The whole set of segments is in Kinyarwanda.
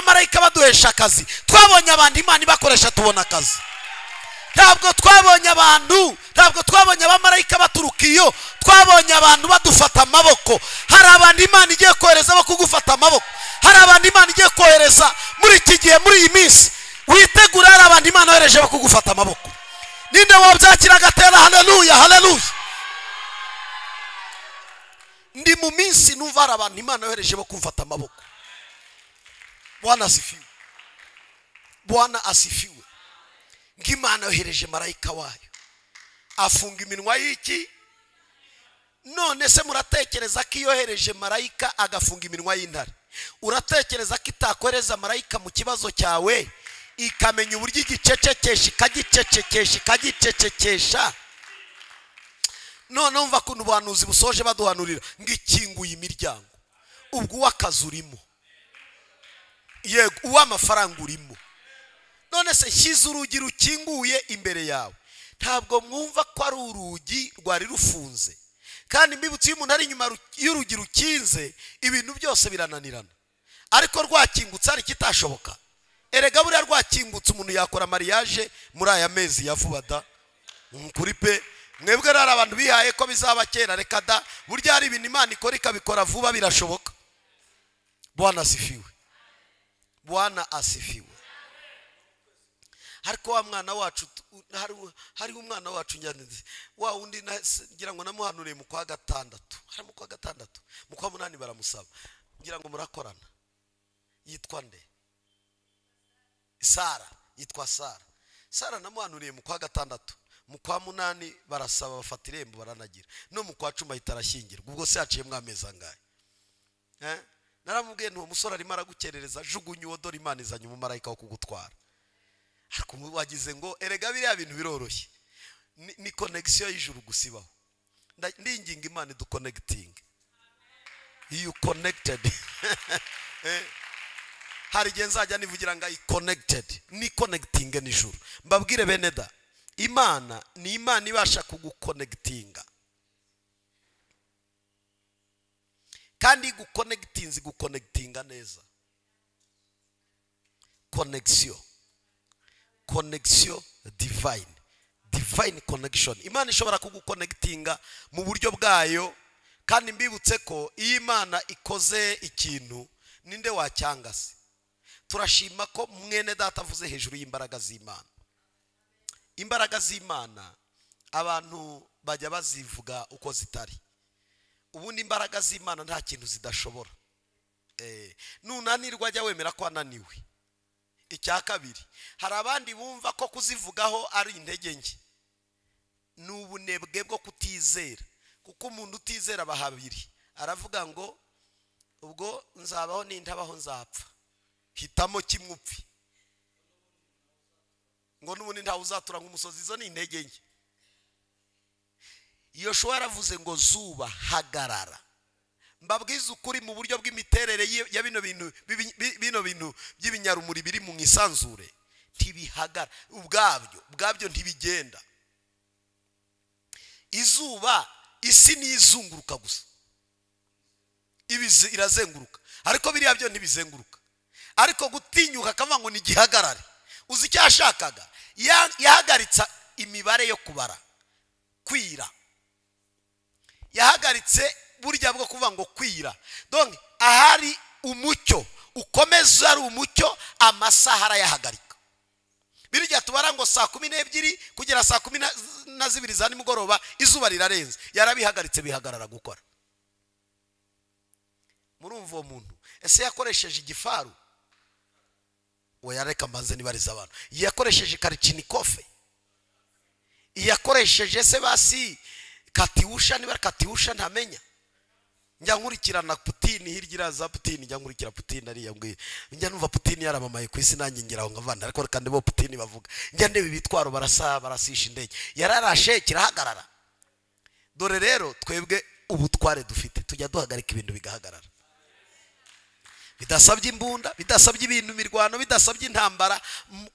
abamarayika baduhesha akazi, twabonye abantu Imana ibakoresha tubona akazi. Ntabwo twabonye abantu, ntabwo twabonye abamarayika baturuka iyo, twabonye abantu badufata amaboko. Hari abantu Imana igiye kohereza bo kugufata amaboko. Hari abantu Imana igiye kohereza muri iki gihe, muri iyi minsi witegura. Hari abantu Imana yohereje bo kugufata amaboko. Ninde wabyakira agatera haleluya, haleluya? Ndi mu minsi numva hari abantu Imana yohereje bo kumfata amaboko. Bwana asifiwe, Bwana asifiwe. Ng'Imana yohereje marayika wayo afunga iminwa y'iki. None se muratekereza ko yohereje marayika agafunga iminwa y'intare? Uratekereza ko itakohereza marayika mu kibazo cyawe ikamenya uburyo igicecekesha, ikagicecekesha, ikagicecekesha? None umva kuntu ubuhanuzi busoje baduhanurira ngo ikinguye imiryango. Ubwo uw'akazi urimo, yego uw'amafaranga urimo. None se shyize urugi rukinguye imbere yawe, ntabwo mwumva ko ari urugi rwari rufunze? Kandi mbibutse, iyo umuntu ari inyuma y'urugi rukinze ibintu byose birananirana, ariko rwakingutse hari ikitashoboka. Erega buriya rwakingutse umuntu yakora mariage muri aya mezi ya vuba da. Kuri pe mwebwe rari abantu bihaye ko bizaba kera, reka da. Burya hari ibintu Imana ikora ikabikora vuba, birashoboka. Bwana asifiwe, Bwana asifiwe. Ariko wa mwana wacu, hariho umwana wacu njyanze wa wundi ngira ngo namuhanuriye mu kwa gatandatu, hari mu kwa gatandatu, mu kwa munani baramusaba, ngira ngo murakorana. Yitwa nde? Sara. Yitwa Sara. Sara namuhanuriye mu kwa gatandatu, mu kwa munani barasaba, bafata irembo baranagira, no mu kwa 10 ahita arashyingirwa. Ubwo se yaciyemo amezi angahe? Naramubwiye nti uwo musore arimo aragukerereza, jugunya uwo, dore Imana izanye umumarayika wo kugutwara. Ariko wagize ngo erega biriya bintu biroroshye, ni connection y'ijuru gusibaho. Ndinginga Imana iduconnecting. You connected. Hari igihe nzajya nivugira ngo I connected, ni connecting n'ijuru. Mbabwire bene da, Imana ni Imana ibasha kuguconnectinga, kandi guconnectinze guconnectinga neza. Connection, connection divine, divine connection. Imana ishobora kuguconnectinga mu buryo bwayo. Kandi mbibutse ko iyo Imana ikoze ikintu ninde wacyanga se? Turashima ko mwene data avuze hejuru y'imbaraga z'Imana. Imbaraga z'Imana abantu bajya bazivuga uko zitari. Ubundi imbaraga z'Imana nta kintu zidashobora. Nunanirwa ajya wemera ko ananiwe. Icya kabiri, hari abandi bumva ko kuzivugaho ari intege nke. Ni ubunebwe bwo kutizera, kuko umuntu utizera abahabiri aravuga ngo ubwo nzabaho nintabaho nzapfa, hitamo kimwe upfe, ngo n'ubundi ntawe uzatura nk'umusozi. Izo ni intege nke. Yoshuwa yaravuze ngo zuba hagarara. Mbabwiza ukuri, mu buryo bw'imiterere ya bino bintu, bino bintu by'ibinyarumuri biri mu isanzure, ntibihagara ubwabyo, ntibigenda. Izuba, isi nizunguruka gusa, ibizi irazenguruka, ariko biriya byo ntibizenguruka. Ariko gutinyuka akavuga ngo nigihagarare. Uzi icyo yashakaga? Yahagaritse imibare yo kubara kwira, yahagaritse burya bwo kuvuga ngo kwira. Donc ahari umucyo ukomeza ari umucyo, amasaha arayahagarika. Birya tubara ngo saa 12 kugera saa 12 za nimugoroba izuba rirarenze, yarabihagaritse bihagarara gukora. Murumva uwo muntu ese yakoresheje igifaru? Oya, reka mbanze nibariza abantu. Yakoresheje karichinikofe? Yakoresheje se basi katiusha? Niba katiusha ntamenya. Njya nkurikirana Putin hirya iraza Putin, njya nkurikira Putin ariya mbwiye, njya numva Putin yaramamaye ku isi, nanjye ngiraho nkavana, ariko kandi bo Putin bavuga, njya ndeba ibitwaro barasa, barasisha indege, yararashe kirahagarara. Dore rero twebwe ubutware dufite, tujya duhagarika ibintu bigahagarara, bidasabye imbunda, bidasabye ibintu mirwano, bidasabye intambara,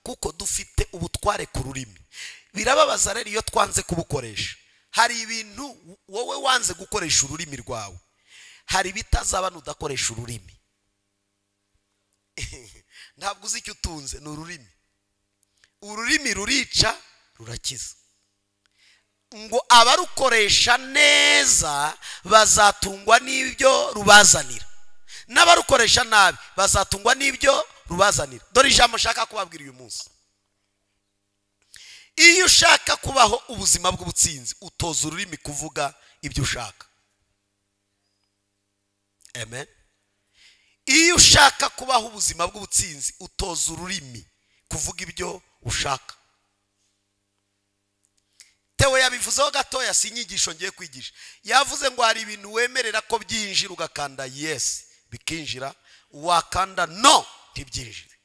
kuko dufite ubutware ku rurimi. Birababaza rero iyo twanze kubukoresha. Hari ibintu wowe wanze gukoresha ururimi rwawe, hari bitazaba nudakoresha ururimi. Ntabwo uzi icyo utunze, ni ururimi. Ururimi rurica, rurakiza. Ngo abarukoresha neza bazatungwa n'ibyo rubazanira, n'abarukoresha nabi bazatungwa n'ibyo rubazanira. Dore ijambo nshaka kubabwira uyu munsi. Iyo ushaka kubaho ubuzima bw'ubutsinzi, utoza ururimi kuvuga ibyo ushaka. Amen. Iyo ushaka kubaho ubuzima bw'ubutsinzi, utoza ururimi kuvuga ibyo ushaka. Tewe yabivuzeho gatoya, si inyigisho ngiye kwigisha. Yavuze ngo hari ibintu wemerera ko byinjira, ugakanda yes bikinjira, wakanda no ntibyinjire.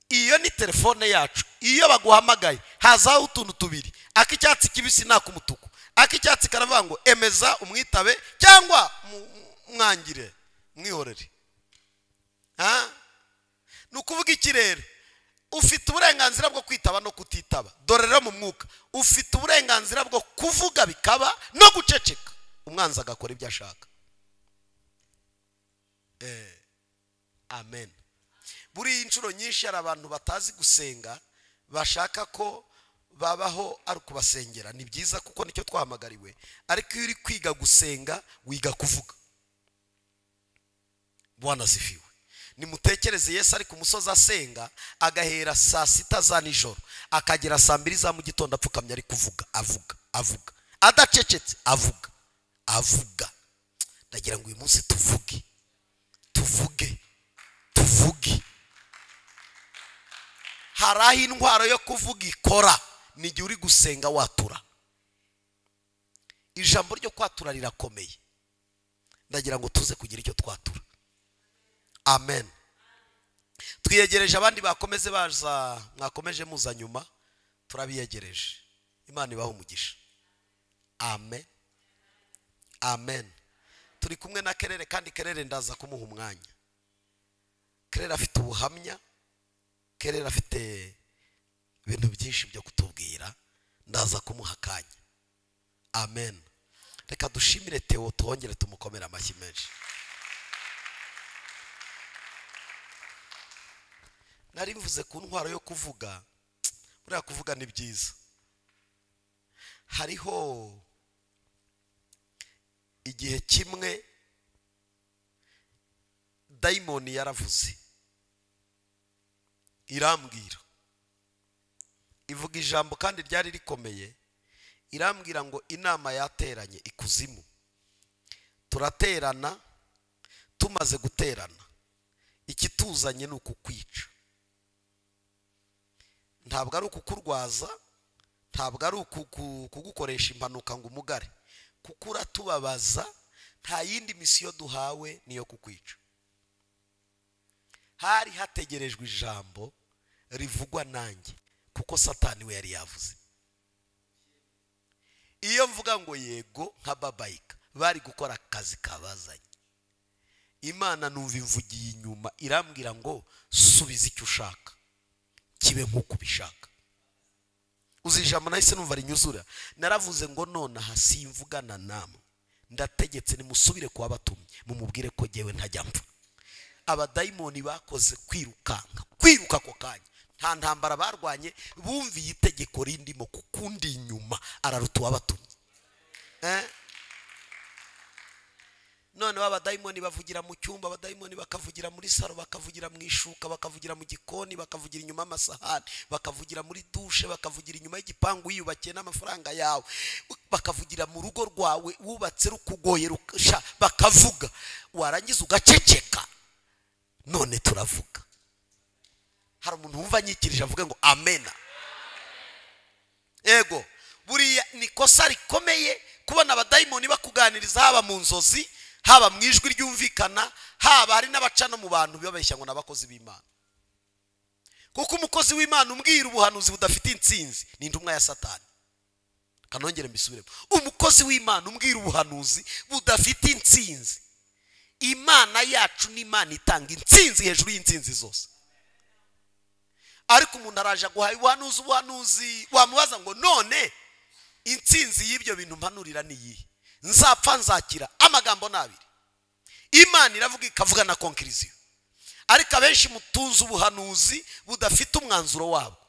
Iyo ni telefone yacu. Iyo baguhamagaye hazaho utuntu tubiri, ak'icyatsi kibisi n'ak'umutuku. Ak'icyatsi karavuga ngo emeza umwitabe cyangwa mwangire mwihorere. Ni ukuvuga iki rero? Ufite uburenganzira bwo kwitaba no kutitaba. Dore rero mu mwuka ufite uburenganzira bwo kuvuga bikaba no guceceka, umwanzi agakora ibyo ashaka. Amen. Buri inshuro nyinshi hari abantu batazi gusenga, bashaka ko babaho ari ukubasengera. Ni byiza kuko nicyo twahamagariwe, ariko iyo uri kwiga gusenga wiga kuvuga. Bwana asifiwe. Nimutekereze Yesu ari ku musozi asenga, agahera saa 6 za nijoro akagera saa 2 za mu gitondo apfukamye ari kuvuga, avuga, avuga, adacecetse, avuga, avuga. Ndagira ngo uyu munsi tuvuge, tuvuge, tuvuge. Hari aho intwaro yo kuvuga ikora, ni igihe uri gusenga watura. Ijambo ryo kwatura rirakomeye. Ndagira ngo tuze kugira icyo twatura. Amen. Twiyegereje abandi bakomeze baza, mwakomeje muza nyuma, turabiyegereje. Imana ibahe umugisha. Amen. Amen. Turi kumwe na Kerere, kandi Kerere ndaza kumuha umwanya. Kerere afite ubuhamya, Kerere afite ibintu byinshi byo kutubwira, ndaza kumuha akanya. Amen. Reka dushimire Theo, twongere tumukomere amashyi menshi. Nari mvuze ku ntwaro yo kuvuga. Buriya kuvuga ni byiza. Hariho igihe kimwe dayimoni yaravuze, irambwira, ivuga ijambo kandi ryari rikomeye. Irambwira ngo inama yateranye ikuzimu, turaterana, tumaze guterana ikituzanye ni ukukwica. Ntabwo ari ukukurwaza, ntabwo ari kugukoresha impanuka ngo umugare, kuko uratubabaza. Nta yindi misiyo duhawe niyo kukwica. Hari hategerejwe ijambo rivugwa nanjye, kuko Satani we yari yavuze. Iyo mvuga ngo yego nka babayika, bari gukora akazi kabazanye. Imana numva imvugiye inyuma irambwira ngo subiza icyo ushaka kibe nk'uko ubishaka. Uzi ijambo nahise numva rinyuzura. Naravuze ngo nonaha simvugana namwe, ndategetse nimusubire kwa batumye mumubwire ko jyewe ntajya mpfa. Abadayimoni bakoze kwirukanka, kwiruka ako kanya, nta ntambara barwanye, bumviye itegeko rindimo kukundi inyuma araruta uwabatumye. Noneho abadayimoni bavugira mu cyumba, abadayimoni bakavugira muri saro, bakavugira mu ishuka, bakavugira mu gikoni, bakavugira inyuma y'amasahani, bakavugira muri dushe, bakavugira inyuma y'igipangu wiyubakiye n'amafaranga yawe, bakavugira mu rugo rwawe wubatse rukugoye rusha, bakavuga. Warangiza ugaceceka. None turavuga. Hari umuntu wumva anyikirije avuge ngo amena. Ego, buriya ni kosa rikomeye kubona abadayimoni bakuganiriza, haba mu nzozi, haba mu ijwi ryumvikana, haba hari n'abaca no mu bantu bibabeshya ngo n'abakozi b'Imana. Kuko umukozi w'Imana umbwira ubuhanuzi budafite intsinzi ni intumwa ya Satani. Kanongere mbisubiremo. Umukozi w'Imana umbwira ubuhanuzi budafite intsinzi, Imana yacu ni Imana itanga intsinzi hejuru y'intsinzi zose. Ariko umuntu araje guhaye ubuhanuzi, wamubaza ngo none intsinzi y'ibyo bintu mpanurira ni iyihe? Nzapfa nzakira. Amagambo nabiri. Imana iravuga ikavuga na conclusion. Ariko abenshi mutunze ubuhanuzi budafite umwanzuro wabwo,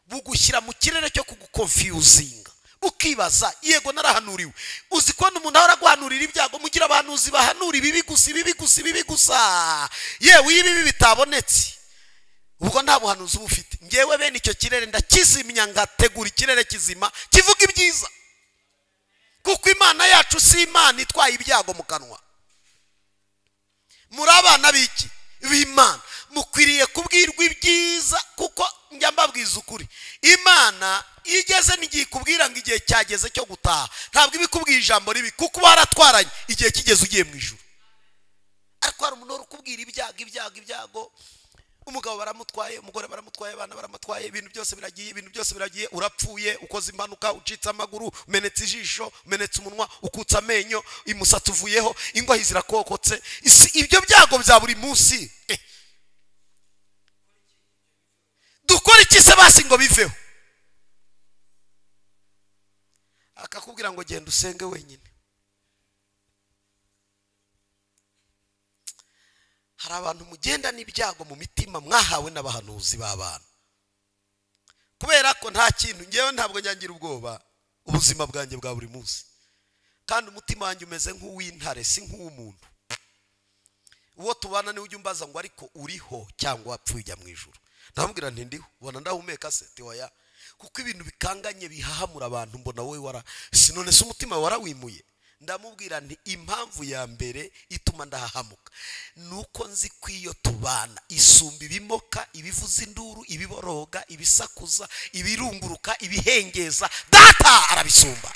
bugushyira mu kirere cyo kugukonfuzinga, ukibaza yego narahanuriwe. Uzi ko umuntu ahora aguhanurira ibyago, mugira abahanuzi bahanura ibibi gusa, ibibi gusa, ibibi gusa. Yewe iyo ibibi bitabonetse ubwo nta buhanuzi uba ufite. Ngewe bene icyo kirere ndakizimya, ngategura ikirere kizima kivuga ibyiza, kuko Imana yacu si Imana itwaye ibyago mu kanwa. Muri abana b'iki b'Imana mukwiriye kubwirwa ibyiza, kuko njya mbabwiza ukuri, Imana igeze n'igihe ikubwira ngo igihe cyageze cyo gutaha, ntabwo ibikubwiye ijambo ribi, kuko waratwaranye igihe kigeze ugiye mu ijuru. Ariko hari umuntu ukubwira ibyago ibyago ibyago, umugabo baramutwaye, umugore baramutwaye, abana baramutwaye, ibintu byose biragiye, ibintu byose biragiye, urapfuye, ukoze impanuka, ucitse amaguru, umenetse ijisho, umenetse umunwa, ukutse amenyo, imusatsi uvuyeho, ingohi zirakokotse. Ibyo byago bya buri munsi dukora iki se basi ngo biveho? Akakubwira ngo genda usenge wenyine. Hari abantu mugenda n'ibyago mu mitima mwahawe n'abahanuzi b'abana, kubera ko nta kintu. Ngewe ntabwo nyangira ubwoba ubuzima bwanjye bwa buri munsi, kandi umutima wanjye umeze nk'uw'intare, si nk'uw'umuntu. Uwo tubana niwe ujya umbaza ngo ariko uriho cyangwa wapfuye ujya mu ijuru? Ndamubwira nti ndiho, ubona ndahumeka se? Tiwaya, kuko ibintu bikanganye bihahamura abantu, mbona wowe wara sinone se umutima warawimuye. Ndamubwira nti impamvu ya mbere ituma ndahahamuka nuko nzi ko iyo tubana isumba ibimoka, ibivuza induru, ibiboroga, ibisakuza, ibirunguruka, ibihengeza, data arabisumba.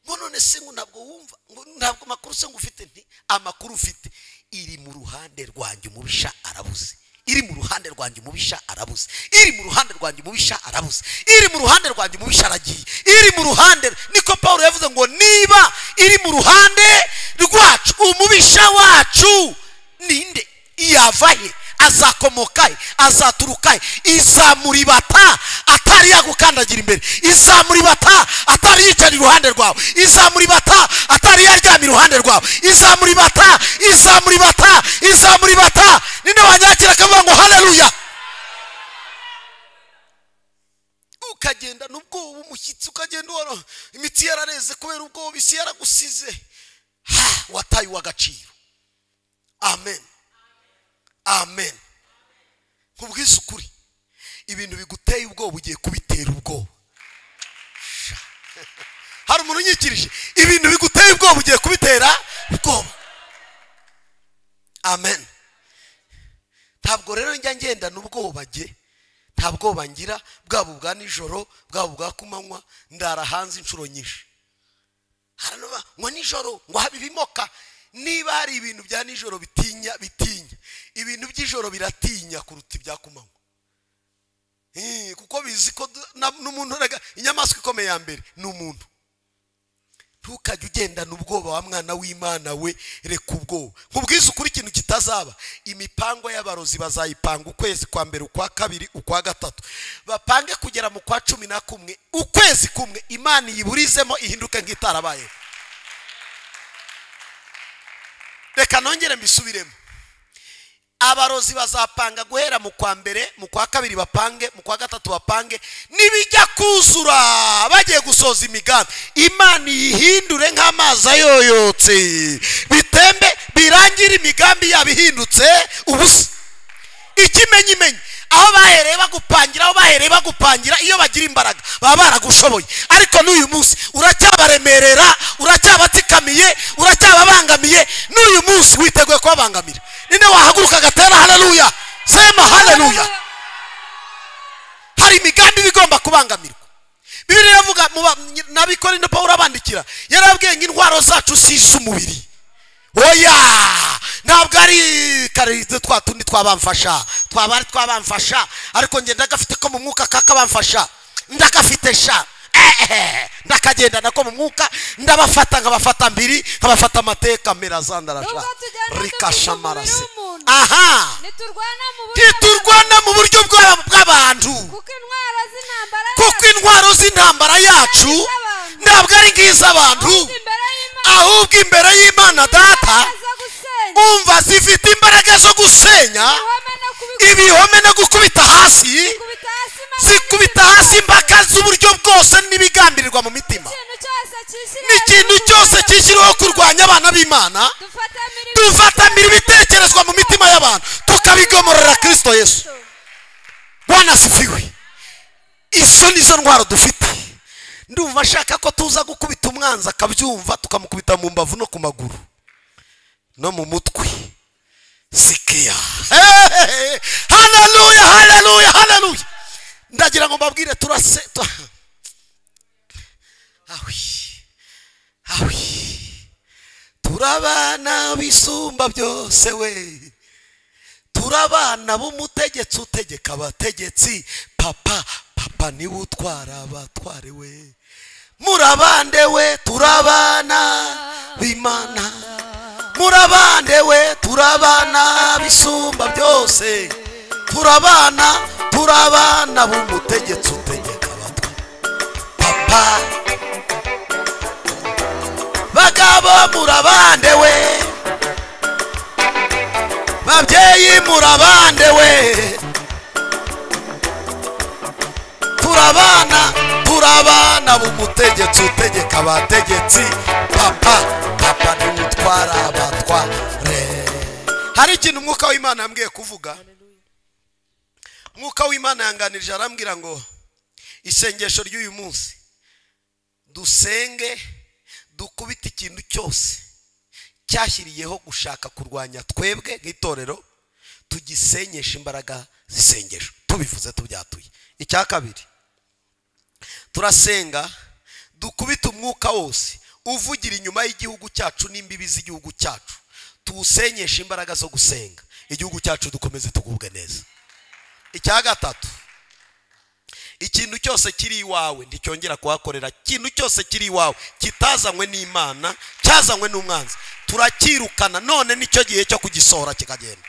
Ngo none se ngo ntabwo wumva, ngo ntabwo makuru se ngo ufite? Nti amakuru ufite iri mu ruhande rwanjye umubisha arabuze, iri mu ruhande rwanjye umubisha arabuze, iri mu ruhande rwanjye umubisha arabuze, iri mu ruhande rwanjye umubisha aragiye, iri mu ruhande. Niko Paulo yavuze ngo niba iri mu ruhande rwacu umubisha wacu ninde? Yava he? Azakomoka he? Azaturuka he? Izamuribata atari yagukandagira imbere, izamuribata atari yicara iruhande rwawe, izamuribata atari yaryama iruhande rwawe, izamuribata, izamuribata, izamuribata. Ninde wanyakira akavuga ngo haleluya? Ukagenda n'ubwoba, umushyitsi ukagenda imitsi yarareze kubera ubwoba, isi yaragusize, wataye uw'agaciro. Amen, amen. Nkubwize ukuri, ibintu biguteye ubwoba ugiye kubitera ubwoba. Hari umuntu unyikirije, ibintu biguteye ubwoba ugiye kubitera ubwoba. Amen. Ntabwo rero njya ngenda n'ubwoba jye, nta bwoba ngira, bwaba ubwa nijoro, bwaba ubwa kumanywa, ndara hanze inshuro nyinshi. Haranuba ngo nijoro ngo habe ibimoka. Niba hari ibintu bya nijoro bitinya, bitinya. Ibintu by'ijoro biratinya kuruta ibya kumanywa. Kuko bizi ko n'umuntu, inyamaswa ikomeye ya mbere ni umuntu. Ntukajye ugendana ubwoba wa mwana w'Imana we, reka ubwoba. Nkubwize ukuri ikintu kitazaba, imipango y'abarozi bazayipanga ukwezi kwa mbere, ukwa kabiri, ukwa gatatu, bapange kugera mu kwa 11, ukwezi kumwe Imana yiburizemo ihinduke nk'itarabayeho. Reka nongere mbisubiremo. Abarozi bazapanga guhera mu kwa mbere, mu kwa kabiri bapange, mu kwa gatatu bapange, nibijya kuzura bagiye gusoza imigambi, Imana ihindure nk'amazi ayoyotse, bitembe birangira imigambi yabihindutse ubusa. Ikimenyimenyi aho bahereye bagupangira, aho bahereye bagupangira, iyo bagira imbaraga baba baragushoboye. Ariko n'uyu munsi uracyabaremerera, uracyabatsikamiye, uracyababangamiye, n'uyu munsi witeguye kubabangamira. Ninde wahaguruka agatera haleluya? Sema haleluya. Hari imigambi bigomba kubangamirwa. Bibiliya iravuga n'Abakorinto Pawulo abandikira, yarabwiye ngo intwaro zacu si iz'umubiri. Oya, ntabwo ari kare twa tundi twabamfasha, twabari twabamfasha, ariko nge ndagafite ko mu mwuka kakabamfasha, ndagafite sha, ndakagenda nako mu mwuka, ndabafata nkabafata mbiri, nkabafata amateka merazandarasha rikashamarase. Aha, ntiturwana mu buryo bw'abantu, kuko intwaro z'intambara yacu ntabwo ari nk'iz'abantu, ahubwo imbere y'Imana Data Umva, zifite imbaraga zo gusenya ibihome no gukubita hasi, zikubita hasi imbaka z'uburyo bwose n'ibigambirirwa mu mitima, n'ikintu cyose cyishyiriweho kurwanya abana b'Imana. Dufatamira ibitekerezwa mu mitima y'abantu tukabigomorera Kristo Yesu. Bwana asifiwe. Izo nizo ndwara dufite. Ndumva ashaka ko tuza gukubita umwanzi akabyumva, tukamukubita mu mbavu no ku maguru no mu mutwe. Sikia. Haleluya, haleluya, haleluya. Ndagira ngo mbabwire turase. Awi, awi, turabana bisumba byose we, turabana b'umutegetsi utegeka abategetsi. Papa, papa niwe utwara abatware we. Murabande we, turabana b'Imana. Murabande we, turabana bisumba byose. Turabana, turabana b'umutegetsi utegeka abatware. Papa, bagabo murabande we, babyeyi murabande we. Turabana, turabana b'umutegetsi utegeka abategetsi. Papa, papa niwe utwara abatware. Hari ikintu umwuka w'Imana yambwiye kuvuga. Umwuka w'Imana yanganirije arambwira ngo isengesho ry'uyu munsi dusenge dukubite ikintu cyose cyashyiriyeho gushaka kurwanya twebwe nk'itorero, tugisenyesha imbaraga z'isengesho. Tubivuze tubyatuye. Icya kabiri, turasenga dukubite umwuka wose uvugira inyuma y'igihugu cyacu n'imbibi z'igihugu cyacu, tuwusenyesha imbaraga zo gusenga, igihugu cyacu dukomeze tugubwe neza. Icya gatatu, ikintu cyose kiri iwawe nticyongera kuhakorera. Ikintu cyose kiri iwawe kitazanywe n'Imana, cyazanywe n'umwanzi, turakirukana none nicyo gihe cyo kugisohora kikagenda.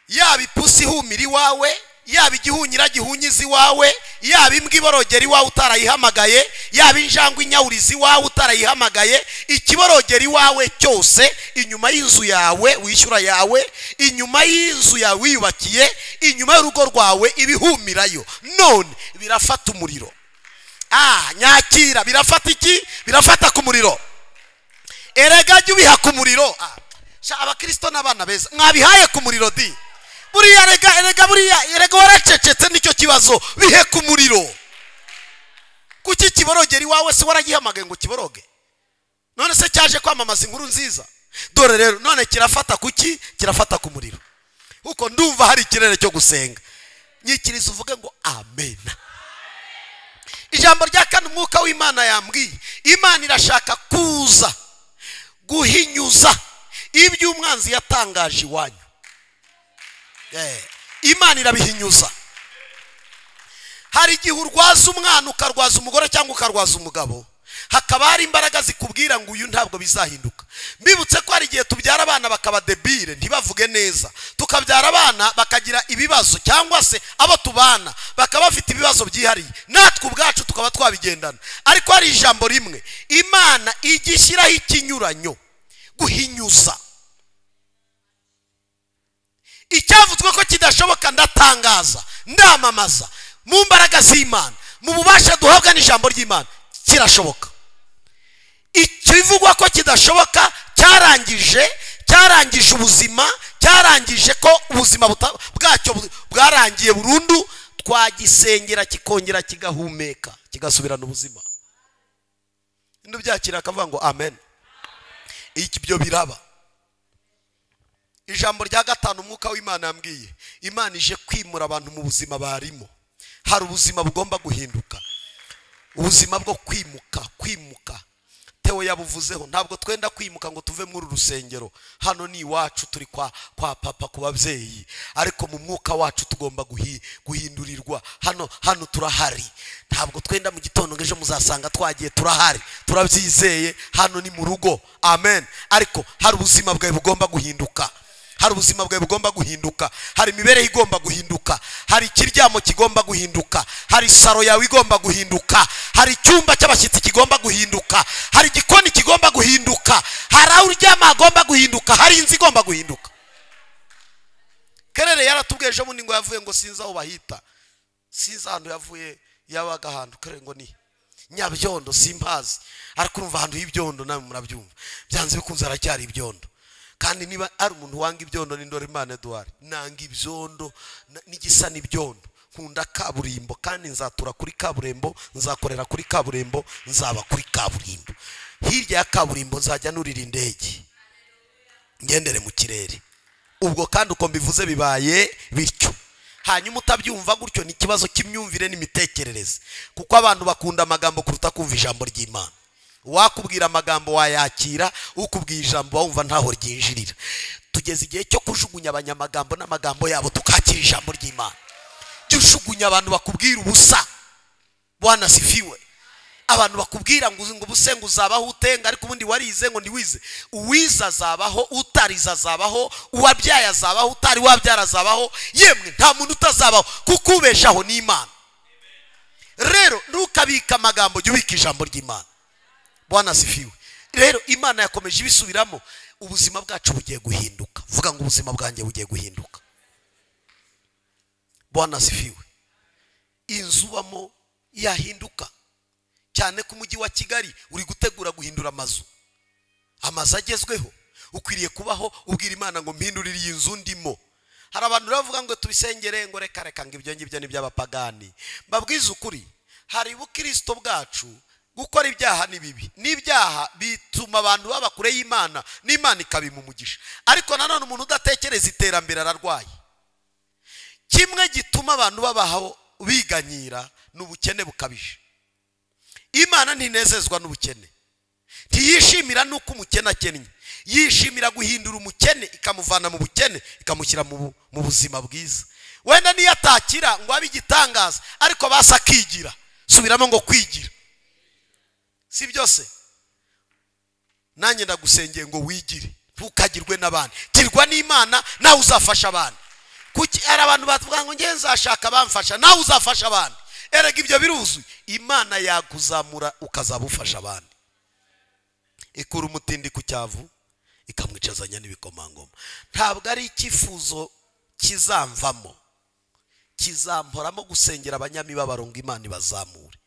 Yaba ipusi ihumira iwawe, yaba igihunyira gihunyiza iwawe, yaba imbwa iborogera iwawe utarayihamagaye, yaba injangwe inyawuriza iwawe utarayihamagaye, ikiborogera iwawe cyose, inyuma y'inzu yawe wishyura yawe, inyuma y'inzu yawe wiyubakiye, inyuma y'urugo rwawe, ibihumirayo none birafata umuriro. Nyakira, birafata iki? Birafata ku muriro. Erega jya ubiha ku muriro. Abakristo n'abana beza mwabihaye ku muriro di. Buriya rega, erega buriya, erega waracecetse nicyo kibazo, bihe ku muriro. Kuki kiborogera iwawe se waragihamagaye ngo kiboroge? None se cyaje kwamamaza inkuru nziza? Dore rero none kirafata kuki? Kirafata ku muriro. Kuko ndumva hari ikirere cyo gusenga. Nyikiriza uvuge ngo amen. Ijambo rya kane umwuka w'Imana yambwiye, Imana irashaka kuza guhinyuza ibyo umwanzi yatangaje iwanyu. Imana irabihinyuza. Hari igihe urwaza umwana, ukarwaza umugore cyangwa ukarwaza umugabo, hakaba hari imbaraga zikubwira ngo uyu ntabwo bizahinduka. Mbibutse ko hari igihe tubyara abana bakaba debile, ntibavuge neza, tukabyara abana bakagira ibibazo, cyangwa se abo tubana bakaba bafite ibibazo byihariye, natwe ubwacu tukaba twabigendana. Ariko hari ijambo rimwe Imana igishyiraho ikinyuranyo, guhinyuza. Icyavuzwe ko kidashoboka ndatangaza, ndamamaza mu mbaraga z'Imana, mu bubasha duhabwa n'ijambo ry'Imana, kirashoboka. Ikivugwa ko kidashoboka cyarangije, cyarangije ubuzima, cyarangije ko ubuzima bwacyo bwarangiye burundu, twagisengera kikongera kigahumeka, kigasubirana ubuzima. Ndubyakira akavuga ngo amen. Ibyo biraba. Ijambo rya gatanu umwuka w'Imana yambwiye, Imana ije kwimura abantu mu buzima barimo. Hari ubuzima bugomba guhinduka, ubuzima bwo kwimuka, kwimuka. Theo yabuvuzeho, ntabwo twenda kwimuka ngo tuve muri rusengero. Hano ni iwacu, turi kwa papa ku babyeyi, ariko mu mwuka wacu tugomba guhindurirwa. Hano turahari, ntabwo twenda mu gitondo ngo ejo muzasanga twagiye, turahari, turabyizeye, hano ni mu rugo. Amen. Ariko hari ubuzima bwawe bugomba guhinduka. Hari ubuzima bwawe bugomba guhinduka, hari imibereho igomba guhinduka, hari ikiryamo kigomba guhinduka, hari saro yawe igomba guhinduka, hari icyumba cy'abashyitsi kigomba guhinduka, hari igikoni kigomba guhinduka, hari aho uryama hagomba guhinduka, hari inzu igomba guhinduka. Kerere yaratubwiye ejo bundi ngo yavuye ngo sinzi aho bahita, sinzi ahantu yavuye, yabaga ahantu kerere ngo ni Nyabyondo, simpazi, ariko urumva ahantu y'ibyondo namwe murabyumva, byanze bikunze haracyari ibyondo. Kandi niba ari umuntu wanga ibyondo ni Ndorimana Edouard. Nanga ibyondo n'igisa n'ibyondo, nkunda kaburimbo, kandi nzatura kuri kaburimbo, nzakorera kuri kaburimbo, nzaba kuri kaburimbo. Hirya ya kaburimbo nzajya nurira indege ngendere mu kirere. Ubwo kandi uko mbivuze bibaye bityo. Hanyuma utabyumva gutyo ni ikibazo cy'imyumvire n'imitekerereze, kuko abantu bakunda amagambo kuruta kumva ijambo ry'Imana. Wakubwira amagambo wayakira, ukubwira ijambo wumva ntaho ryinjirira. Tugeze igihe cyo kujugunya abanyamagambo n'amagambo yabo, tukakira ijambo ry'Imana. Jya ujugunya abantu bakubwira ubusa. Bwana sifiwe. Abantu bakubwira ngo ubuse ngo uzabaho utenga, ariko ubundi warize ngo ndiwize. Uwize azabaho, utarize azabaho, uwabyaye azabaho, utari wabyara azabaho, yemwe nta muntu utazabaho, kuko ubeshaho ni Imana. Rero ntukabika amagambo, jya ubika ijambo ry'Imana. Bwana sifiwe. Rero Imana yakomeje ibisubiramo, ubuzima bwacu bugiye guhinduka. Vuga ngo ubuzima bwanjye bugiye guhinduka. Bwana sifiwe. Inzu ubamo yahinduka. Cyane ku mujyi wa Kigali uri gutegura guhindura amazu, amazu agezweho. Ukwiriye kubaho ubwira Imana ngo mpindurire iyi nzu ndimo. Hari abantu bavuga ngo tubisengere, ngo reka reka ngo ibyo ngibyo ni by'abapagani. Mbabwize ukuri, hari ubukristo bwacu gukora ibyaha ni bibi, n'ibyaha bituma abantu baba kure y'Imana, n'Imana ikabimumugisha. Ariko nanone umuntu udatekereza iterambere ararwaye. Kimwe gituma abantu babaho biganyira n'ubukene bukabije. Imana ntinezezwa n'ubukene, ntiyishimira nuko umukene akennye, yishimira guhindura umukene ikamuvana mu bukene ikamushyira mu buzima bwiza. Wenda niyo atakira ngo abe igitangaza, ariko basa akigira. Subiramo ngo kwigira. Si byose? Nanjye ndagusengeye ngo wigire, ntukagirwe n'abandi, girwa n'Imana, nawe uzafasha abandi. Kuki ari abantu bavuga ngo nge nzashaka bamfasha, nawe uzafasha abandi? Erega ibyo biruzuye. Imana yakuzamura ukazaba ufasha abandi. Ikura umutindi ku cyavu ikamwicazanya n'ibikomangoma. Ntabwo ari icyifuzo kizamvamo, kizamporamo gusengera abanyamibabaro ngo Imana ibazamure.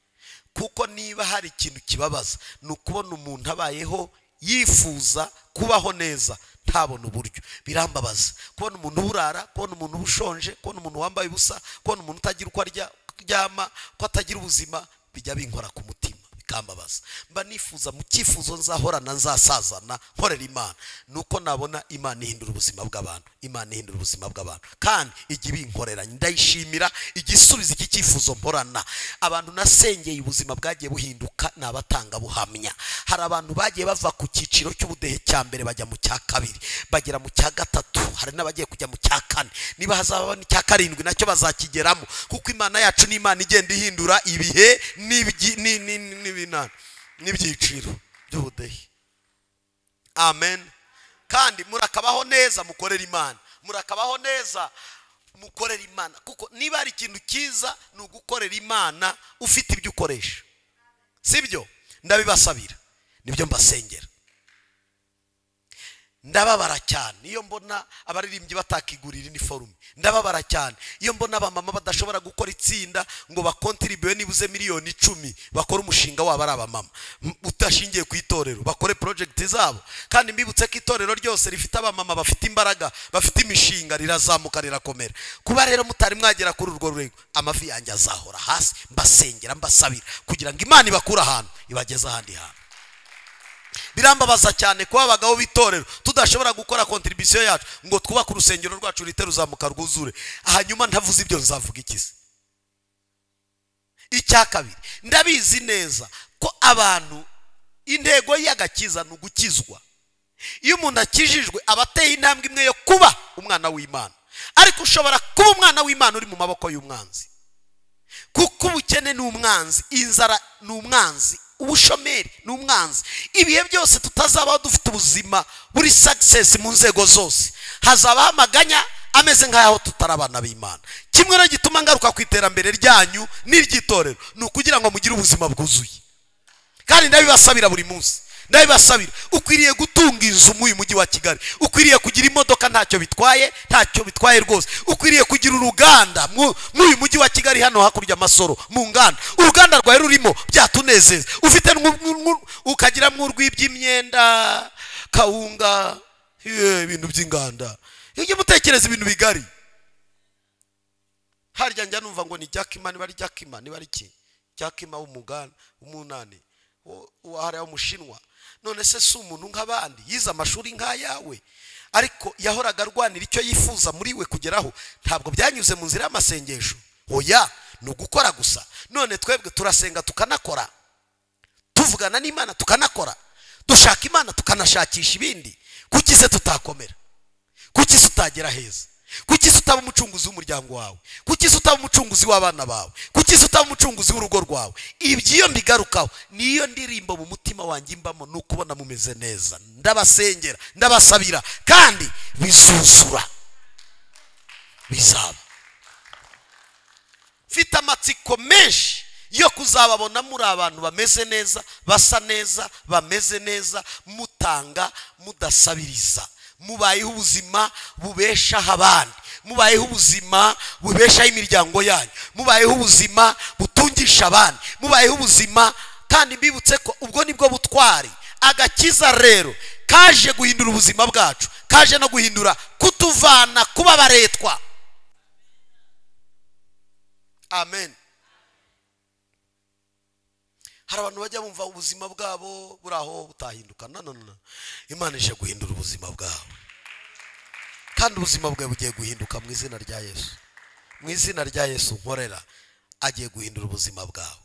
Kuko niba hari ikintu kibabaza ni ukubona umuntu abayeho yifuza kubaho neza ntabona uburyo. Birambabaza kubona umuntu urara, kubona umuntu ushonje, kubona umuntu wambaye ubusa, kubona umuntu utagira uko arya ryama, ko atagira ubuzima. Bijya binkora ku mutima bikambabaza. Mba nifuza mu cyifuzo nzahorana nzasazana nkorera Imana, nuko nabona Imana ihindura ubuzima bw'abantu, Imana ihindura ubuzima bw'abantu, kandi ijya ibinkorera ndayishimira, igisubiza iki cyifuzo mporana. Abantu nasengeye ubuzima bwagiye buhinduka nabatanga buhamya. Hari abantu bagiye bava ku cyiciro cy'ubudehe cya mbere bajya mu cya kabiri, bagera mu cya gatatu, hari n'abagiye kujya mu cya kane, niba hazaba n'icya karindwi nacyo bazakigeramo, kuko Imana yacu ni Imana igenda ihindura ibihe n'ibyiciro by'ubudehe. Amen. Kandi murakabaho neza mukorera Imana, murakabaho neza mukorera Imana, kuko niba ari ikintu cyiza ni ugukorera Imana ufite ibyo ukoresha. Sibyo? Ndabibasabira, nibyo mbasengera. Ndababara cyane iyo mbona abaririmbyi batakigurira iniforume. Ndababara cyane iyo mbona abamama badashobora gukora itsinda ngo bakontribuye nibuze 10,000,000 bakora umushinga wabo ari abamama utashingiye ku itorero, bakore project zabo. Kandi mbibutse ko itorero ryose rifite abamama bafite imbaraga, bafite imishinga, rirazamuka rirakomera. Kuba rero mutari mwagera kuri urwo rwego, amavi yanjye azahora hasi mbasengera mbasabira kugira ngo Imana ibakure ahantu ibageze ahandi hantu. Birambabaza cyane kuba abagabo b'itorero tudashobora gukora contribution yacu ngo twubake urusengero rwacu rite ruzamuka rwuzure. Hanyuma ntavuze ibyo nzavuga ikize. Icya kabiri, ndabizi neza ko abantu intego y'agakiza ni ugukizwa. Iyo umuntu akijijwe aba ateye intambwe imwe yo kuba umwana w'Imana. Ariko ushobora kuba umwana w'Imana uri mu maboko y'umwanzi. Kuko ubukene ni umwanzi, inzara ni umwanzi, ubushomeri ni umwanzi. Ibihe byose tutazabaho dufite ubuzima buri success mu nzego zose, Hazabaho amaganya ameze nk'aho tutari abana b'Imana. Kimwe no gituma ngaruka ku iterambere ryanyu n'iry'itorero ni ukugira ngo mugire ubuzima bwuzuye. Kandi ndabibasabira buri munsi, ndabibasabira. Ukwiriye gutunga inzu mu mujyi wa Kigali, ukwiriye kugira imodoka, ntacyo bitwaye, ntacyo bitwaye rwose. Ukwiriye kugira uruganda mu mujyi wa Kigali, hano hakurya Amasoro mu nganda, uruganda rwawe rurimo byatunezeza. Ufite ukagira mw'urw'iby'imyenda, kawunga, ibintu by'inganda. Iyo mutekereza ibintu bigari. Harya njya numva ngo ni Jackima, niba ari Jackima, niba ari iki Jackima w'umuganda umunani wahariya w'umushinwa. None se si umuntu nk'abandi, yize amashuri nk'ayawe, ariko yahoraga arwanira icyo yifuza muri we kugeraho. Ntabwo byanyuze mu nzira y'amasengesho, oya, ni ugukora gusa. None twebwe turasenga tukanakora, tuvugana n'Imana tukanakora, dushaka Imana tukanashakisha ibindi. Kuki se tutakomera? Kuki se utagera heza? Kuki se utaba umucunguzi w'umuryango wawe? Kuki se utaba umucunguzi w'abana bawe? Kuki se utaba umucunguzi w'urugo rwawe? Ibyo mbigarukaho, niyo ndirimbo mu mutima wanjye imbamo, ni ukubona mumeze neza. Ndabasengera, ndabasabira, kandi bizuzura, bizaba. Mfite amatsiko menshi yo kuzababona muri abantu bameze neza, basa neza, bameze neza, mutanga mudasabiriza, mubayeho ubuzima bubeshaho abandi, mubayeho ubuzima bubeshaho imiryango yanyu, mubayeho ubuzima butungisha abandi, mubayeho ubuzima. Kandi mbibutse ko ubwo nibwo butwari. Agakiza rero kaje guhindura ubuzima bwacu, kaje no guhindura, kutuvana kuba baretwa. Amen. Hari abantu bajya bumva ubuzima bwabo buraho butahinduka. No, no, no. Imana ije guhindura ubuzima bwawe, kandi ubuzima bwawe bugiye guhinduka mu izina rya Yesu. Mu izina rya Yesu nkorera, agiye guhindura ubuzima bwawe.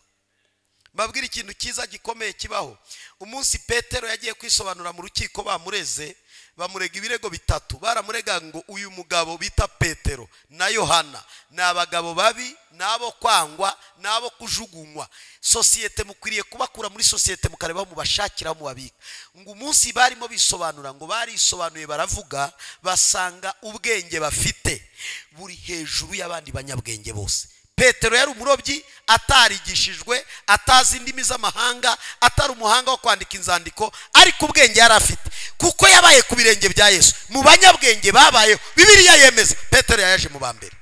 Mbabwira ikintu cyiza gikomeye kibaho. Umunsi Petero yagiye kwisobanura mu rukiko, bamureze, bamurega ibirego bitatu. Baramurega ngo uyu mugabo bita Petero na Yohana ni abagabo babi, nabo kwangwa, nabo kujugunywa. Sosiyete mukwiriye kubakura muri sosiyete, mukareba mubashakira mubabika. Ngo umunsi barimo bisobanura, ngo barisobanuye baravuga, basanga ubwenge bafite buri hejuru y'abandi banyabwenge bose. Petero yari umurobyi, atarigishijwe, atazi indimi z'amahanga, atari umuhanga wo kwandika inzandiko, ariko ubwenge yari afite kuko yabaye ku birenge bya Yesu. Mu banyabwenge babayeho, Bibiliya yemeza Petero yaje mu bambere.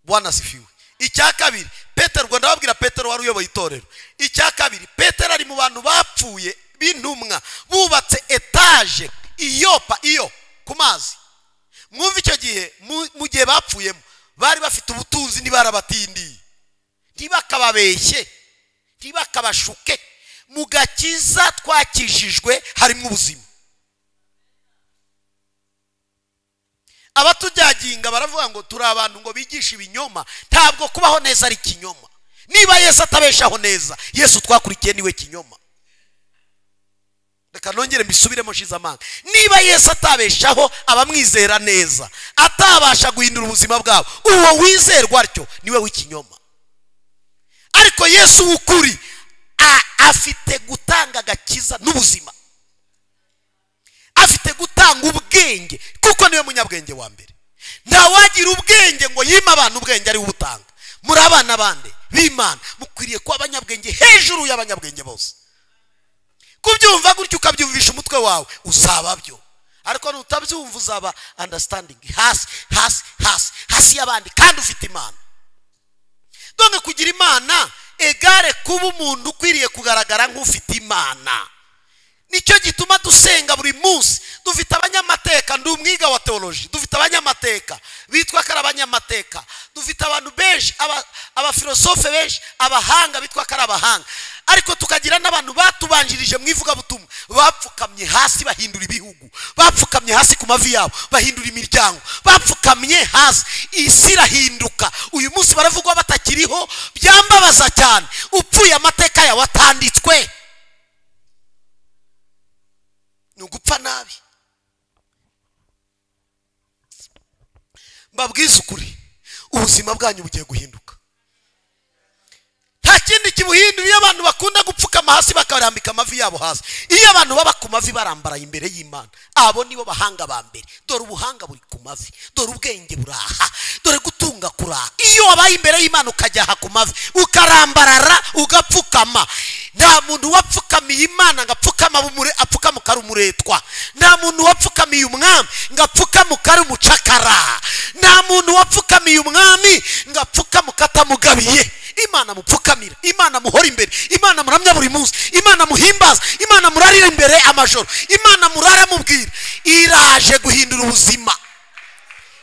Bwana asifiwe. Icya kabiri, Petero, ngo ndababwira Petero wari uyoboye itorero. Icya kabiri, Petero ari mu bantu bapfuye b'intumwa, bubatse etaje iyopa iyo ku mazi. Mwumva icyo gihe, mu gihe bapfuyemo bari bafite ubutunzi, ntibarabatindiye, ntibakababeshye, ntibakabashuke. Mu gakiza twakijijwe harimo ubuzima. Abatujyaginga baravuga ngo turi abantu ngo bigisha ibinyoma. Ntabwo kubaho neza ari kinyoma. Niba Yesu atabeshaho neza, Yesu twakurikiye niwe kinyoma. Reka nongere mbisubiremo shize amanga. Niba Yesu atabeshaho abamwizera neza, atabasha guhindura ubuzima bwabo, uwo wizerwa atyo niwe w'ikinyoma. Ariko Yesu w'ukuri afite gutanga agakiza n'ubuzima, afite gutanga ubwenge, kuko niwe munyabwenge wa mbere. Ntawagira ubwenge ngo yime abantu ubwenge, ari ubutanga. Muri abana bande b'Imana, mukwiriye kuba abanyabwenge hejuru y'abanyabwenge bose. Kubyumva gutyo ukabyumvisha umutwe wawe, uzaba byo. Ariko nutabyumva uzaba understanding hasi hasi hasi hasi y'abandi, kandi ufite Imana. Donc kugira Imana egare kuba umuntu ukwiriye kugaragara nk'ufite Imana. Nicyo gituma dusenga buri munsi. Dufite abanyamateka, ndi umwiga wa theology, dufite abanyamateka bitwa ko ari abanyamateka, dufite abantu benshi, abafilosofe benshi, abahanga bitwa ko ari abahanga, ariko tukagira n'abantu batubanjirije mu ivugabutumwa, bapfukamye hasi bahindura ibihugu, bapfukamye hasi ku mavi yabo bahindura imiryango, bapfukamye hasi, isi irahinduka. Uyu munsi baravugwa batakiriho, byambabaza cyane. Upfuye amateka yawe atanditswe, ni ugupfa nabi. Mbabwize ukuri, ubuzima bwanyu bugiye guhinduka. Nta kindi kibuhindura. Iyo abantu bakunda gupfukama hasi bakarambika amavi yabo hasi, iyo abantu baba ku mavi barambaraye imbere y'Imana, abo nibo bahanga ba mbere. Dore ubuhanga buri ku mavi, dore ubwenge buraha, dore gutunga kuraha. Iyo wabaye imbere y'Imana ukajya aha ku mavi ukarambarara ugapfukama, nta muntu wapfukamiye Imana ngo apfukama apfukamuka ari umuretwa. Nta muntu wapfukamiye umwami ngo apfukamuka ari umucakara. Nta muntu wapfukamiye umwami ngo apfukamuka atamugabiye. Imana mupfukamira, Imana muhora imbere, Imana muramya buri munsi, Imana muhimbaza, Imana murarira imbere amajoro, Imana murara mubwira. Iraje guhindura ubuzima,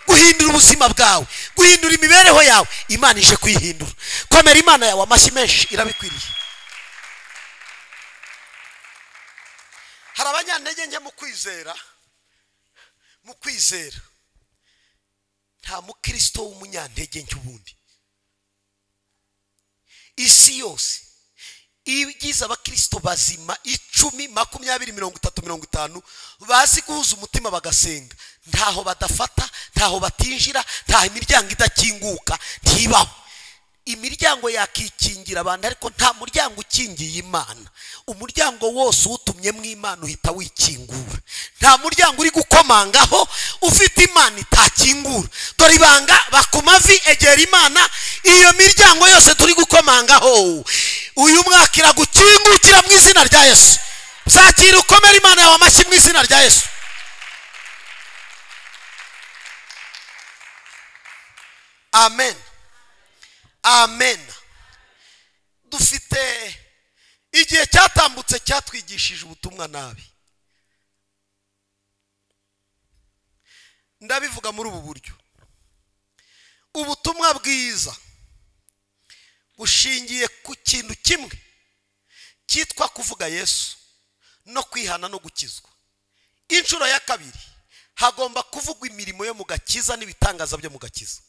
guhindura ubuzima bwawe, guhindura imibereho yawe. Imana ije kwihindura. Komera Imana yawe amashyi menshi, irabikwiriye. Hari abanyantege nke mu kwizera, mu kwizera. Nta mukristo w'umunyantege nke ubundi. Isi yose igize abakristo bazima 10, 20, 30, 50 bazi guhuza umutima bagasenga, ntaho badafata, ntaho batinjira, ntaho imiryango idakinguka, ntibaho. Imiryango yakikingira abantu, ariko nta muryango ukingiye Imana. Umuryango wose utumye mu Imana uhita wikingura. Nta muryango uri gukomangaho ufite Imana itakingura. Dore ibanga, bakumavi, egera Imana. Iyo miryango yose turi gukomangaho uyu mwaka iragukingukira mu izina rya Yesu. Zakira ukomera Imana yawe amashyi mu izina rya Yesu. Amen. Amen. Dufite igihe cyatambutse cyatwigishije ubutumwa nabi. Ndabivuga muri ubu buryo. Ubutumwa bwiza bushingiye ku kintu kimwe cyitwa kuvuga Yesu no kwihana no gukizwa. Inshuro ya kabiri hagomba kuvugwa imirimo yo mu gakiza n'ibitangaza byo mu gakiza,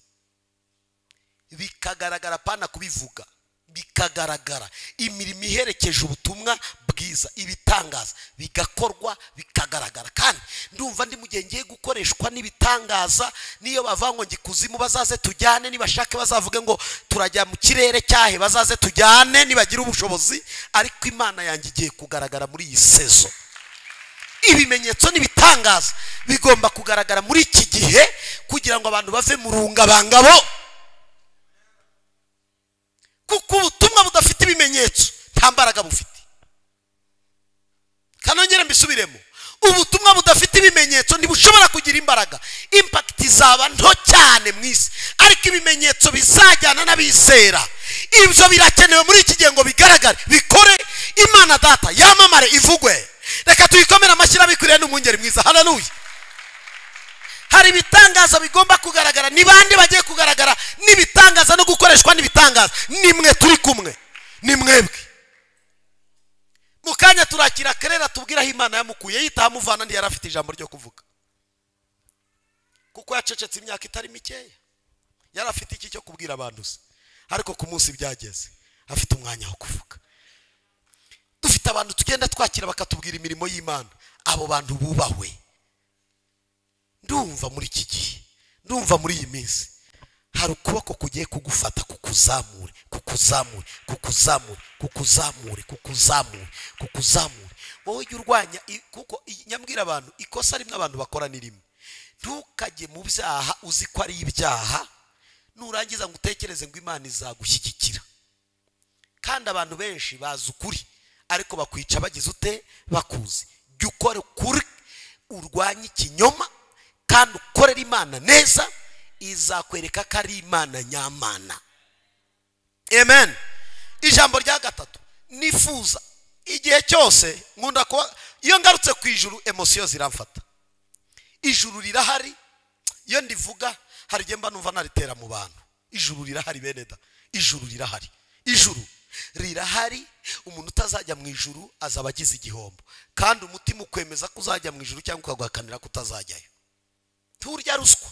bikagaragara, pana kubivuga, bikagaragara. Imirimo iherekeje ubutumwa bwiza, ibitangaza bigakorwa, bikagaragara. Kandi ndumva ndi mugihe ngiye gukoreshwa n'ibitangaza. Niyo bava ngo ngikuzimu bazaze tujyane, nibashake bazavuge ngo turajya mu kirere cyahe, bazaze tujyane nibagira ubushobozi. Ariko Imana yanjye igiye kugaragara muri iyi sezo. Ibimenyetso n'ibitangaza bigomba kugaragara muri iki gihe kugira ngo abantu bave mu rungabangabo. Kuko ubutumwa budafite ibimenyetso nta mbaraga bufite. Kanongera mbisubiremo, ubutumwa budafite ibimenyetso ntibushobora kugira imbaraga. Impact izaba nto cyane mu isi, ariko ibimenyetso bizajyana n'abizera. Ibyo birakenewe muri iki gihe ngo bigaragare, bikore. Imana data yamamare, ivugwe. Reka tuyikomere amashyi abikwiriye n'umwungeri mwiza. Haleluya. Hari ibitangaza bigomba kugaragara. Ni bande bagiye kugaragara n'ibitangaza no gukoreshwa n'ibitangaza? Nimwe turi kumwe, ni mwebwe. Mu kanya turakira kerera tubwira aho Imana yamukuye, yitahamuvana, ndi yarafite ijambo ryo kuvuga, kuko yacecetse imyaka itari mikeya. Yarafite iki cyo kubwira abantu se? Ariko ku munsi byageze afite umwanya wo kuvuga. Dufite abantu tugenda twakira bakatubwira imirimo y'Imana. Abo bantu bubahwe. Ndumva muri iki gihe, ndumva muri iyi minsi hari ukuboko kugiye kugufata, kukuzamure, kukuzamure, kukuzamure, kukuzamure, kukuzamure, kukuzamure. Wowe ujya urwanya, kuko nyambwira abantu ikosa rimwe abantu bakora ni rimwe. Ntukajye mu byaha uzi ko ari ibyaha, nurangiza ngo utekereze ngo Imana izagushyigikira. Kandi abantu benshi bazi ukuri, ariko bakwica bagize ute? Bakuzi. Jya ukora ukuri, urwanye ikinyoma, kandi ukorera Imana neza, izakwereka ko ari Imana nyamana. Amen. Ijambo rya gatatu nifuza igihe cyose nkunda kuba, iyo ngarutse ku ijuru emosiyo ziramfata. Ijuru rirahari, iyo ndivuga hari igihe mba numva naritera mu bantu. Ijuru rirahari bene da, ijuru rirahari, ijuru rirahari. Umuntu utazajya mu ijuru azaba agize igihombo, kandi umutima ukwemeza ko uzajya mu ijuru cyangwa ukaguhakanira ko utazajyayo. Turya ruswa.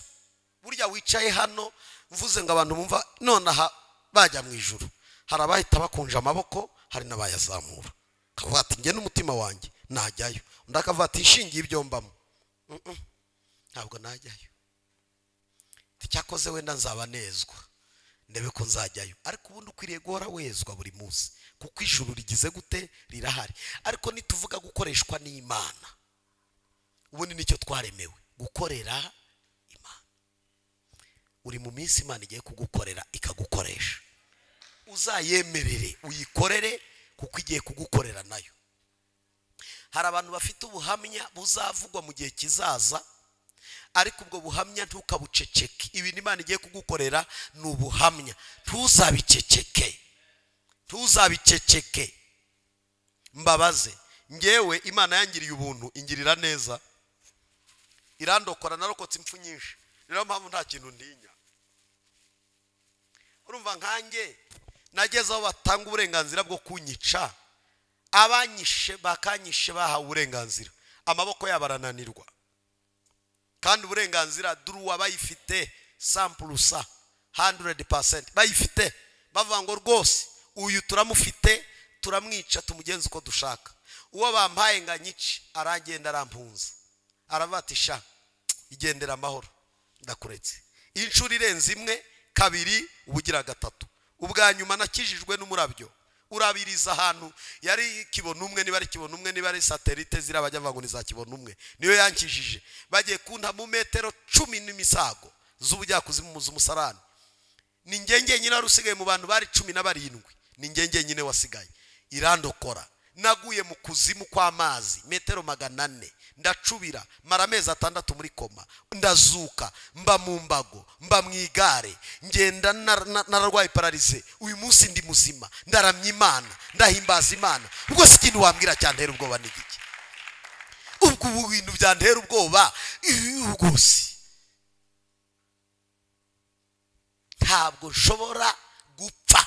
Burya wicaye hano mvuze ngo abantu bumva nonaha bajya mu ijuru, hari abahita bakunja amaboko, hari n'abayazamura. Kavuga ati nge n'umutima wanjye najyayo, undi akavuga ati nshingiye ibyo mbamo ntabwo najyayo, cyakoze wenda nzaba nezwa. Ndebe ko nzajyayo. Ariko ubundi ukwiriye guhora wezwa buri munsi, kuko ijuru rigize gute? Rirahari. Ariko nituvuga gukoreshwa n'Imana, ubundi nicyo twaremewe, gukorera Imana. Uri mu minsi Imana igiye kugukorera ikagukoresha. Uzayemerere uyikorere, kuko igiye kugukorera nayo. Hari abantu bafite ubuhamya buzavugwa mu gihe kizaza, ariko ubwo buhamya ntukabuceceke. Ibintu Imana igiye kugukorera ni ubuhamya, ntuzabiceceke, ntuzabiceceke. Mbabaze, ngewe Imana yangiriye ubuntu, ingirira neza, irandokora, narokotse impfu nyinshi. Niyo mpamvu nta kintu ntinya. Urumva nkanjye nageze aho batanga uburenganzira bwo kunyica, abanyishe bakanyishe bahawe uburenganzira, amaboko yabo arananirwa. Kandi uburenganzira duruwa bayifite 100%, 100% bayifite. Bavuga ngo rwose uyu turamufite, turamwica, tumugenza uko dushaka. Uwo bampaye nganyice aragenda arampunza, arabatisha igendera amahoro, ndakuretse. Inshuro irenze imwe, kabiri, ubugira gatatu. Ubwa nyuma nakijijwe n'umurabyo urabiriza ahantu yari kibona umwe, niba ari kibona umwe, niba ari satellite zirabajya bavuga ngo ni za kibona umwe, niyo yankijije. Bagiye kunta mu metero 10 n'imisago z'ubujyakuzimu z'umusarani. Ni ngenge nyine wari usigaye mu bantu bari 17, ni ngenge nyine wasigaye. Irandokora. Naguye mu kuzimu kw'amazi metero 400, ndacubira mara amezi 6 muri koma, ndazuka, mba mu mbago, mba mu igare, ngenda nararwaye pararize. Uyu munsi ndi muzima, ndaramya Imana, ndahimbaza Imana. Ubwo si ikintu wambwira cyantera ubwoba ni iki? Ubwo ibintu byantera ubwoba ubwo si ntabwo nshobora gupfa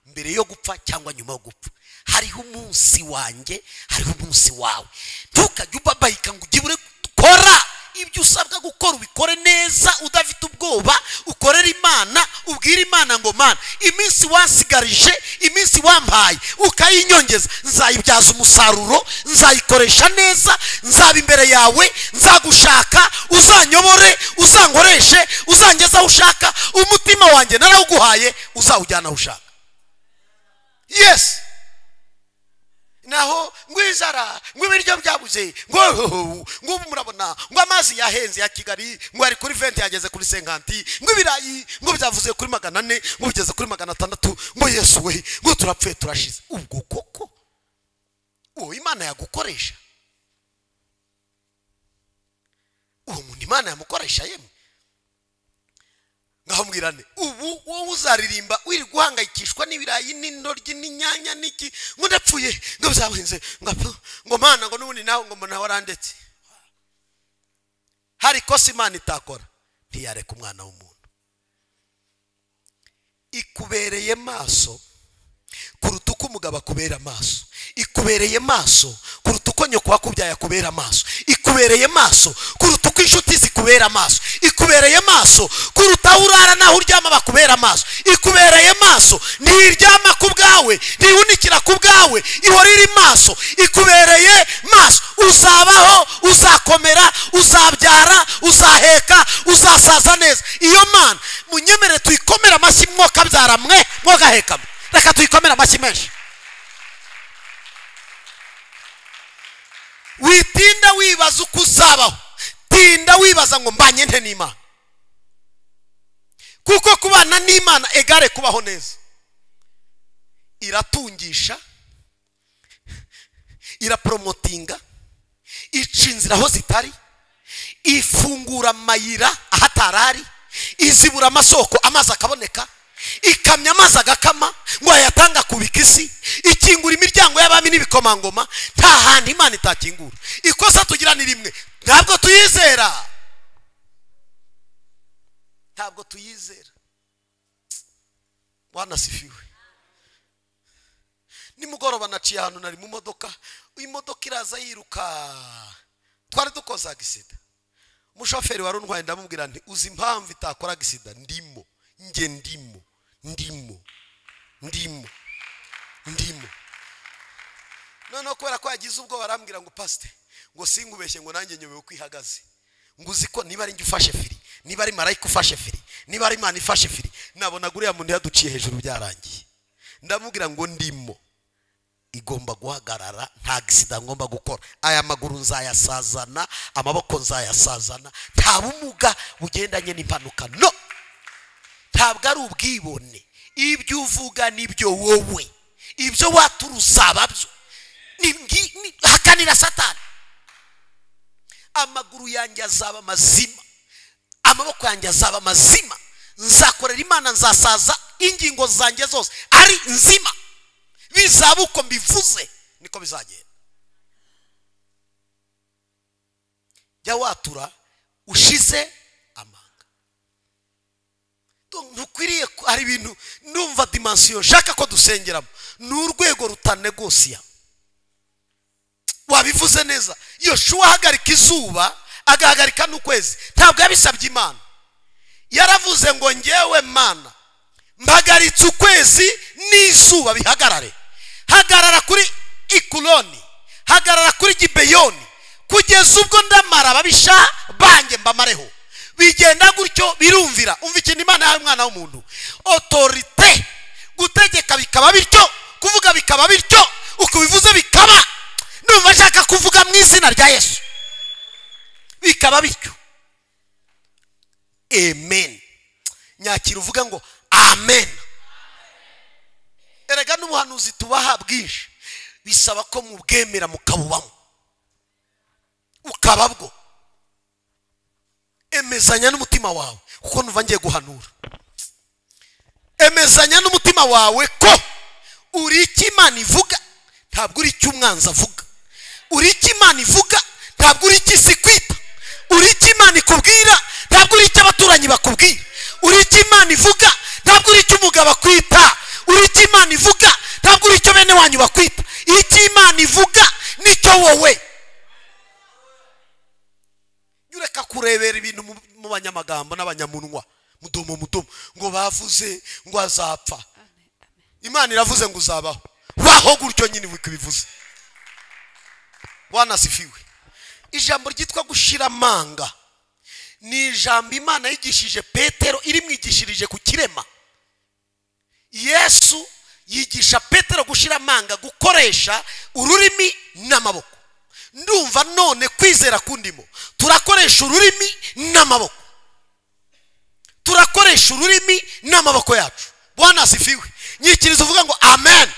mbere yo gupfa cyangwa nyuma yo gupfa. Hariho umunsi wanjye, hariho umunsi wawe. Ntukajye ubabayika ngo ugibure. Kora ibyo usabwa gukora, ubikore neza udafite ubwoba, ukorere Imana, ubwire Imana ngo Mana, iminsi wasigarije, iminsi wampaye ukayinyongeza, nzayibyaza umusaruro, nzayikoresha neza, nzaba imbere yawe, nzagushaka, uzanyobore, uzankoreshe, uzangeza aho ushaka. Umutima wanjye narawuguhaye, uzawujyana aho ushaka. Yes. Naho ngwizara ngo ibiryo byabuze, ngo ngo murabona ngo amazi yahenze ya Kigali, ngo ari kuri 20 yageze kuri 50, ngo ibirayi ngo byavuze kuri 400, ngo bigeze kuri 600, ngo Yesu we, ngo turapfuye turashize. Ubwo koko uwo Imana yagukoresha? Uwo muntu Imana yamukoresha yemwe? Ngaho mbwirane, ubu wowe uzaririmba wiri guhangayikishwa n'ibirayi n'intoryi n'inyanya n'iki, ngo ndapfuye, ngo byahenze, ngo Mana, ngo n'ubundi nawe ngo mbona warandetse. Hari kosa Imana itakora, ntiyareka umwana w'umuntu. Ikubereye maso kuruta uko umugabo akubera amaso, ikubereye maso kuruta uko nyoko wakubyaye akubera amaso, ikubereye maso kuruta uko inshuti zikubera amaso, ikubereye maso kuruta aho urara naho uryama bakubera amaso, ikubereye maso, ntiryama ku bwawe, ntihunikira ku bwawe, ihora iri maso, ikubereye maso. Uzabaho, uzakomera, uzabyara, uzaheka, uzasaza neza. Iyo Mana munyemere tuyikomera amashyi, mwokabyara mwe mwogaheka. Reka tuyikomera amashyi menshi. Witinda wibaza uko uzabaho, tinda wibaza ngo mbanye nte n'Imana. Kuko kubana n'Imana egare kubaho neza. Iratungisha, irapromotinga, ica inzira aho zitari, ifungura amayira ahatarari, izibura amasoko amazi akaboneka, ikamya amazi agakama ngo ayatanga kubika isi, ikingura imiryango y'abami n'ibikomangoma. Nta hantu Imana itakingura. Ikosa tugira ni rimwe, ntabwo tuyizera, ntabwo tuyizera. Bwana asifiwe. Nimugoroba naciye ahantu nari mu modoka, imodoka iraza yiruka, twari dukoze agisida. Umushoferi wari untwaye ndamubwira nti uzi impamvu itakora agisida? Ndimo nge, ndimo ndimo ndimo ndimo. Noneho kubera ko yagize ubwo barambwira ngo pasite, ngo singubeshye, ngo nanjye nyobewe uko ihagaze, ngo uzi ko niba ari njye ufashe firi Niba ari marayika ufashe feri, niba ari Imana ifashe feri, nabona guriya muntu yaduciye hejuru byarangiye. Ndamubwira ngo ndimo igomba guhagarara, nta gisida ngomba gukora. Aya maguru nzayasazana, amaboko nzayasazana, nta bumuga bugendanye n'impanuka. No, ntabwo ari ubwibone. Ibyo uvuga nibyo wowe, ibyo waturuzaba byo. Hakanira Satani. Amaguru yanjye azaba mazima, amaboko yanjye azaba mazima, nzakorera Imana, nzasaza ingingo zanjye zose ari nzima. Bizaba uko mbivuze niko bizagenda. Jya watura ushize amanga. Ntukwiriye, hari ibintu ndumva dimension nshaka ko dusengeramo, ni urwego rutanegosia. Wabivuze neza. Yoshuwa ahagarika izuba, agahagarika n'ukwezi, ntabwo yabisabye Imana. Yaravuze ngo ngewe Mana mpagaritse ukwezi n'izuba bihagarare. Hagarara kuri Ikuloni, hagarara kuri Gibeyoni, kugeza ubwo ndamara ababisha banjye mbamareho. Bigenda gutyo birumvira. Umva ikintu Imana yahaye umwana w'umuntu, autorité, gutegeka bikaba bityo, kuvuga bikaba bityo, uko bivuze bikaba. Ndumva nshaka kuvuga mu izina rya Yesu, bikaba bityo. Amen. Nyakira uvuga ngo amen. Erega n'ubuhanuzi tubaha bwinshi bisaba ko mubwemera mukabubamo, ukaba bwo. Emezanya n'umutima wawe, kuko numva ngiye guhanura. Emezanya n'umutima wawe ko uri icyo Imana ivuga, ntabwo uri icyo umwanzi avuga. Uri icyo Imana ivuga, ntabwo uri icyo isi kwita. Uri icyo Imana ikubwira, ntabwo uri icyo abaturanyi bakubwira. Uri icyo Imana ivuga, ntabwo uri icyo umugabo akwita. Uri icyo Imana ivuga, ntabwo uri icyo bene wanyu bakwita. Icyo Imana ivuga nicyo wowe. Ureka kurebera ibintu mu banyamagambo n'abanyamunwa, mudomo mudomo, ngo bavuze ngo azapfa. Imana iravuze ngo uzabaho. Baho gutyo nyine bivuze. Bwana asifiwe. Ijambo ryitwa gushira amanga ni ijambo Imana yigishije Petero, irimwigishirije ku kirema. Yesu yigisha Petero gushira amanga, gukoresha ururimi n'amaboko. Ndumva none kwizera kundimo, turakoresha ururimi n'amaboko, turakoresha ururimi n'amaboko yacu. Bwana asifiwe. Nyikiriza uvuga ngo amen.